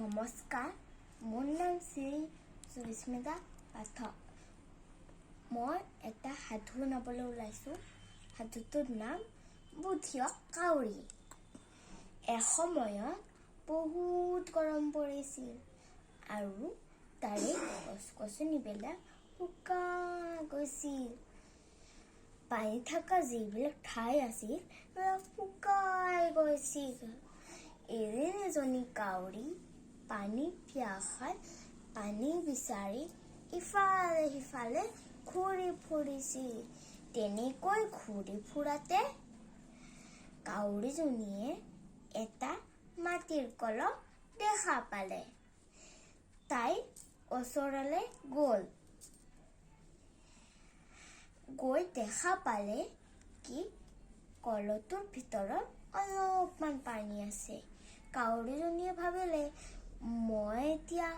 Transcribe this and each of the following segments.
নমস্কাৰ, মোৰ নাম শ্ৰী সুস্মিতা পাঠক। মই এটা সাধু শুনাবলৈ ওলাইছোঁ। সাধুটোৰ নাম বুধিয়ক কাউৰী। এসময়ত বহুত গৰম পৰিছিল আৰু তাৰে গছ গছনিবিলাক শুকাই গৈছিল। পানী থকা যিবিলাক ঠাই আছিল, সেইবিলাক শুকাই গৈছিল। এদিন এজনী কাউৰী পানী পিয়াসত পানী বিচাৰি ইফালে সিফালে ঘূৰি ফুৰিছিল। তেনেকৈ ঘূৰি ফুৰাতে কাউৰীজনীয়ে এটা মাটিৰ কলহ দেখা পালে। তাই ওচৰলৈ গ'ল। গৈ দেখা পালে কি কলহটোৰ ভিতৰত অলপমান পানী আছে। কাউৰীজনীয়ে ভাবিলে, মই এতিয়া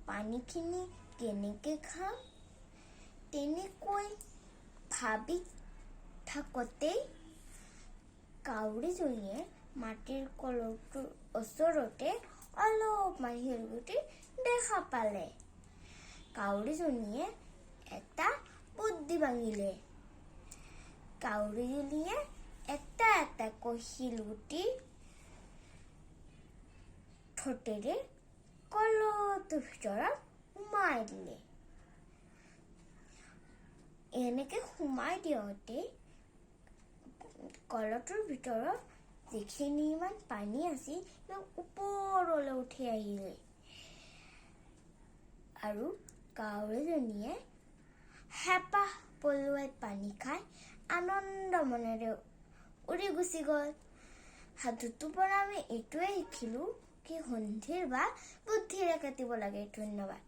পানীখিনি কেনেকে খাম? তেনেকৈ ভাবি থাকোঁতেই কাউৰীজনীয়ে মাটিৰ কলহটোৰ ওচৰতে অলপমান শিলগুটি দেখা পালে। কাউৰীজনীয়ে এটা বুদ্ধি ভাবিলে। কাউৰীজনীয়ে এটা এটাকৈ শিলগুটি ঠোঁটেৰে কলহটোৰ ভিতৰত সোমাই দিলে। এনেকে সোমাই দিওঁতে কলহটোৰ ভিতৰত যিখিনিমান পানী আছিল, ওপৰলৈ উঠি আহিলে আৰু কাউৰীজনীয়ে হেঁপাহ পলুৱাই পানী খাই আনন্দ মনেৰে উৰি গুচি গ'ল। সাধুটোৰ পৰা আমি এইটোৱে শিকিলো কি সন্ধিৰ বাট বুদ্ধিৰে কাটিব লাগে। ধন্যবাদ।